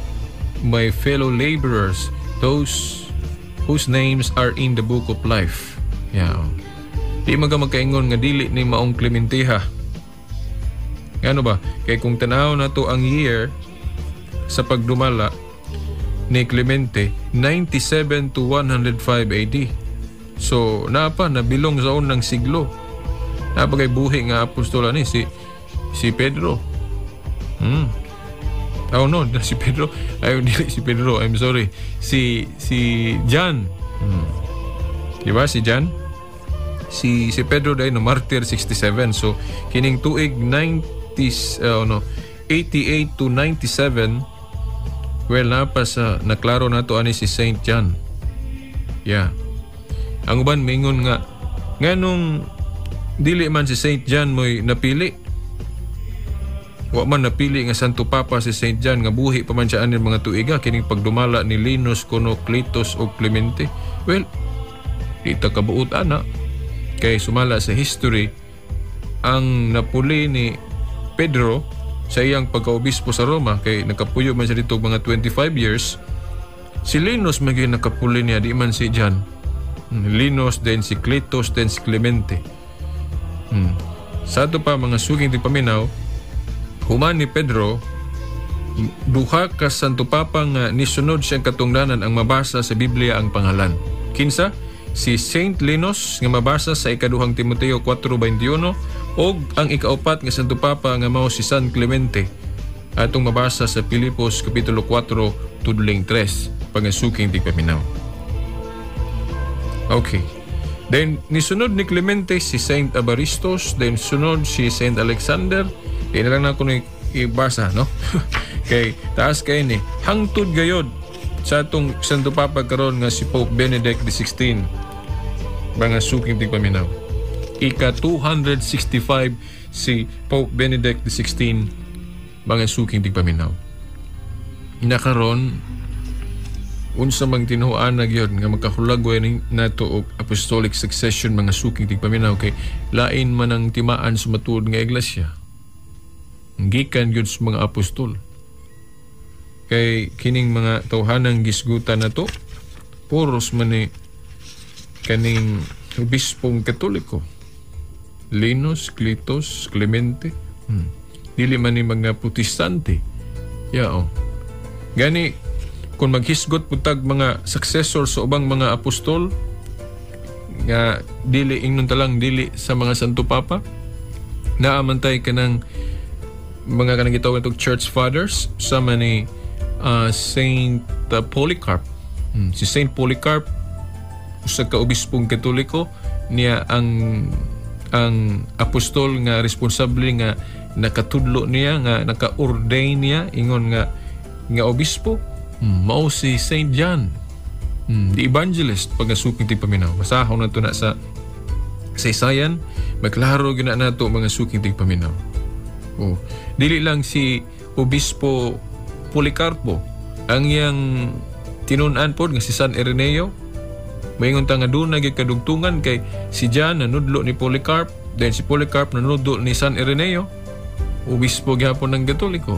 my fellow laborers, those whose names are in the book of life." Yeah. Di man ka magkaingon nga dili ni maong Clemente ha. Ngano ba? Kay kung tanaw na to ang year sa pagdumala ni Clemente, 97 to 105 AD. So, napa nabilong sa unang siglo. Napa kay buhi nga apostola ni si si Pedro. Oh no, si Pedro. Ay, dili si Pedro, I'm sorry. Si si John. Di ba si John? Si si Pedro dahil no martyr 67. So kining tuig 90 no 88 to 97, well, napa sa naklaro nato ani si Saint John. Yeah. Ang uban mingon nga nganong dili man si Saint John mo'y napili. Wa man napili nga Santo Papa si Saint John nga buhi pa man siya aning mga tuiga kining pagdumala ni Linus kuno, Cletus o Clemente. Well, di ta kabuot ana kay sumala sa history, ang napuli ni Pedro sa iyang pagkaobispo sa Roma, kay nakapuyo man siya dito mga 25 years, si Linus maging nakapuli niya, di man si John. Linus, then si Cletus, then si Clemente. Sa ato pa, mga suking tigpaminaw, human ni Pedro, duha ka Santo Papa nga nisunod siyang katungdanan ang mabasa sa Biblia ang pangalan. Kinsa? Si Saint Linus nga mabasa sa ikaduhang Timoteo 4:21 og ang ikaupat nga Santo Papa nga mao si San Clemente atong mabasa sa Pilipos kapitulo 4 tudling 3, pangasuking tigpaminaw. Okay. Then nisunod ni Clemente si Saint Abaristos, then sunod si Saint Alexander. Di na lang nako ni ibasa, no? Kay taas kay ni hangtod gayod sa atong Santo Papa karon nga si Pope Benedict XVI, mga suking tigpaminaw. Ika 265 si Pope Benedict XVI, mga suking tigpaminaw. Nakaron unsa mang tinuoan na gyud nga makahulagway ni nato og apostolic succession, mga suking tigpaminaw, kay lain man ang timaan sa matuod nga iglesia gikan gyud sa mga apostol, kay kining mga tawhanang gisgutan nato puros man ni kaning obispong Katoliko, Linus, Cletus, Clemente. Dili man ni mga Protestante. Yao. Gani kung maghisgot putag mga successor sa ubang mga apostol nga dili, ingnon talang dili sa mga Santo Papa, naamantay kanang mga kanang gitawag natong church fathers sama ni Saint Polycarp. Si Saint Polycarp, usa ka obispong Katoliko, niya ang apostol nga responsable nga nakatudlo niya, nga naka-ordain niya ingon nga nga obispo. Mao si Saint John, the Evangelist, pagasuking tigpaminaw. Basahon nato na sa kasaysayan, maklaro gyud na nato, mga suking tigpaminaw. Oh, dili lang si Obispo Policarpo, ang iyang tinun-an pod nga si San Ireneo. Maingon ta nga doon na gyud kadugtungan kay si John nanudlo ni Polycarp, then si Polycarp nanudlo ni San Ireneo, obispo gihapon ng Katoliko.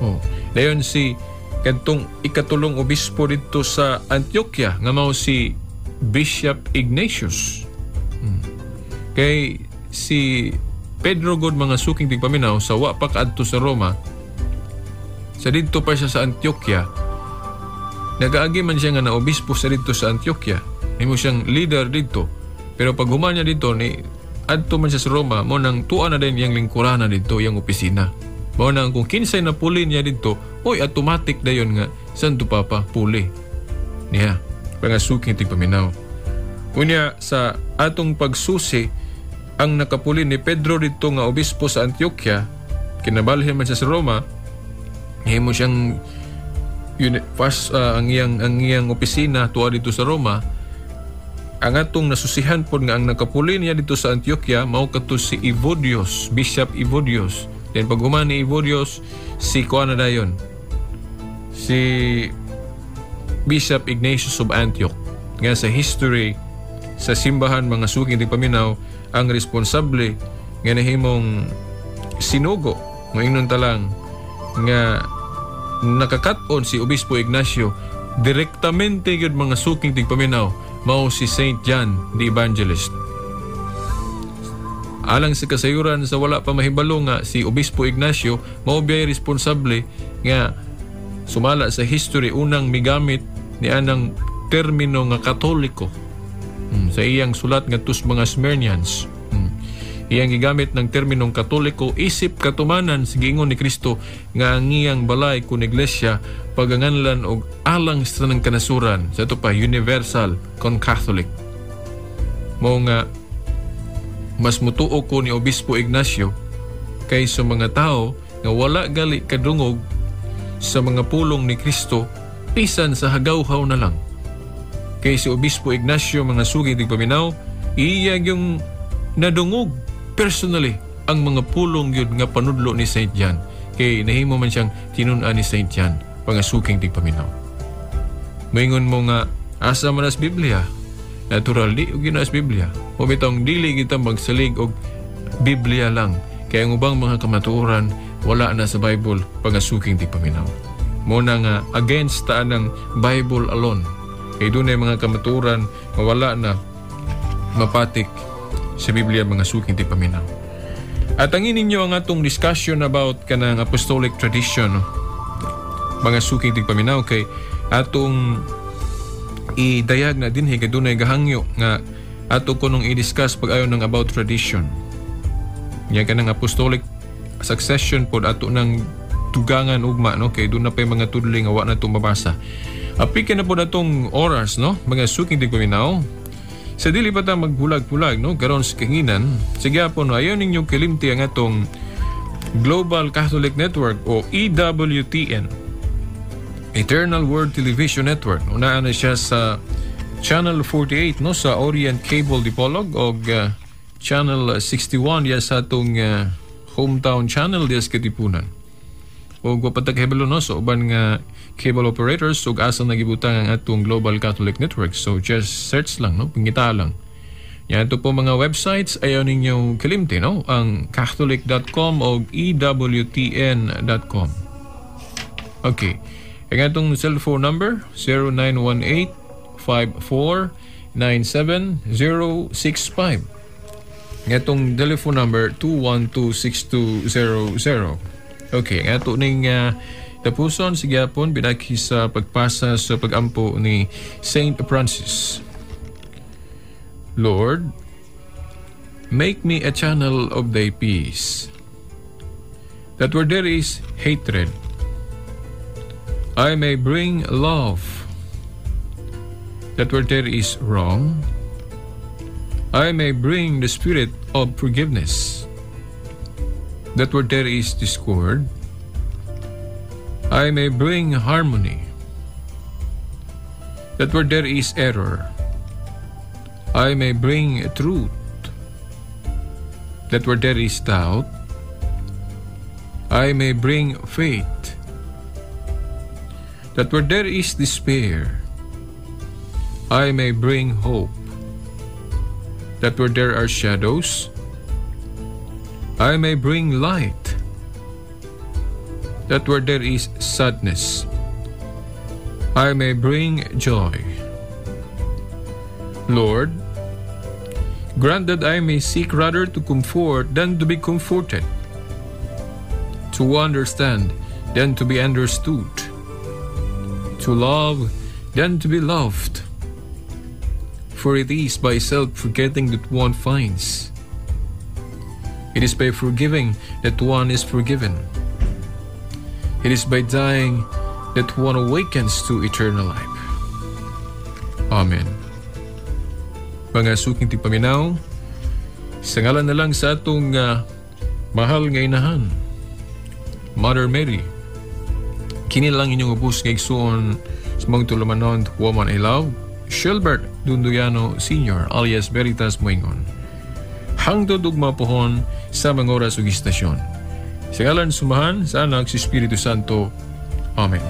Oh, dayon si kadtong ikatulong obispo didto sa Antioquia nga mao si Bishop Ignatius. Kay si Pedro god, mga suking tigpaminaw, sa wa pa kaadto sa Roma, sa didto pa siya sa Antioquia, nagaagi man siya nga na obispo sa didto sa Antioquia. Nimo siyang leader didto. Pero pag human niya didto, ni adto man siya sa Roma, mo nang tuwa na din iyang lingkurana didto, iyang opisina. Mao nang kung kinsay na puli niya didto, oy, automatic dayon nga Santo Papa puli niya, mga suking tigpaminaw. Unya sa atong pagsusi, ang nakapuli ni Pedro didto nga obispo sa Antioquia, kinabalhin man siya sa Roma, himo siyang yun, first, ang iyang opisina tuwa dito sa Roma. Ang atong nasusihan pod nga ang nakapuli niya dito sa Antioquia mao kato si Evodius, Bishop Evodius. Then pag human ni Evodius, si kuan na dayon, si Bishop Ignatius of Antioch nga sa history sa simbahan, mga suking tigpaminaw, ang responsable nga nahimong sinugo, moingnon ta lang nga nakakat-on si Obispo Ignacio direktamente gyud, mga suking tigpaminaw, mao si Saint John the Evangelist. Alang sa kasayuran sa wala pa mahibalo nga si Obispo Ignacio mao biyay responsable nga sumala sa history unang migamit ni anang termino nga Katoliko sa iyang sulat ngadto sa mga Smyrnians. Iyang gigamit ng terminong Katoliko isip katumanan sa giingon ni Kristo nga ang iyang balay kun iglesia paganganlan og alang sa tanang kanasuran sa ato pa universal kon Catholic. Mao nga mas mutuo ko ni Obispo Ignacio kaysa mga tao nga wala gali kadungog sa mga pulong ni Kristo bisan sa hagawhaw na lang. Kay si Obispo Ignacio, mga sugi tigpaminaw, iya yung nadungog personally ang mga pulong yun nga panudlo ni Saint John. Kay nahimo man siyang tinun-an ni Saint John, mga suking tigpaminaw. Moingon mo nga asa man as Biblia? Natural di og gina as Biblia. O bitong dili kita magsalig og Biblia lang. Kaya ang ubang mga kamatuoran wala na sa Bible, pangasuking tigpaminaw. Muna nga against ta ng Bible alone. Kay dunay mga kamatuoran nga wala na mapatik sa Biblia, mga suking tigpaminaw. At ang ninyo ang atong discussion about kanang apostolic tradition, mga suking tigpaminaw, kay atong idayag na dinhi kay dunay gahangyo nga ato kunong i-discuss pag-ayo ng about tradition. Nya kanang apostolic succession pod ato nang dugangan ugma, no, kay doon na pa mga tudli nga wa na itong mabasa. Apikan na po atong oras, no, mga suking tigpaminaw. Sa dili pa ta magbulag-bulag, no, karon sa kahinginan, sige po, no, ayaw ninyo kalimti ang atong Global Catholic Network o EWTN, Eternal Word Television Network. Unaan na siya sa Channel 48, no, sa Orient Cable Dipolog og Channel 61 diya sa atong hometown channel diya sa Katipunan. O wa pa ta kahibalo, no, sa uban nga cable operators ug asa nagibutang ang atong Global Catholic Network. So just search lang, no, pangita lang. Yan ito po mga websites, ayaw ninyo kalimti, no, ang catholic.com o ewtn.com. Okay. Ang atong cellphone number 0918 5497 065. Ang atong telephone number 2126200. Okay, ang ato ning tapuson sige gyapon pinagi sa pagpasa sa pagampo ni Saint Francis. Lord, make me a channel of thy peace, that where there is hatred, I may bring love, that where there is wrong, I may bring the spirit of forgiveness, that where there is discord, I may bring harmony, that where there is error, I may bring truth, that where there is doubt, I may bring faith, that where there is despair, I may bring hope, that where there are shadows, I may bring light, that where there is sadness, I may bring joy. Lord, grant that I may seek rather to comfort than to be comforted, to understand than to be understood, to love than to be loved. For it is by self-forgetting that one finds. It is by forgiving that one is forgiven. It is by dying that one awakens to eternal life. Amen. Mga suking tigpaminaw, sa ngalan na lang sa atong mahal nga inahan, Mother Mary, kini lang inyong ubos nga igsuon sa mga tulumanon, woman I love, Shilbert Dunduyano Sr. alias Veritas Moingon. Hangtod ugma pohon sa mga oras ug istasyon. Sa ngalan sa Amahan, sa Anak, sa Espiritu Santo. Amen.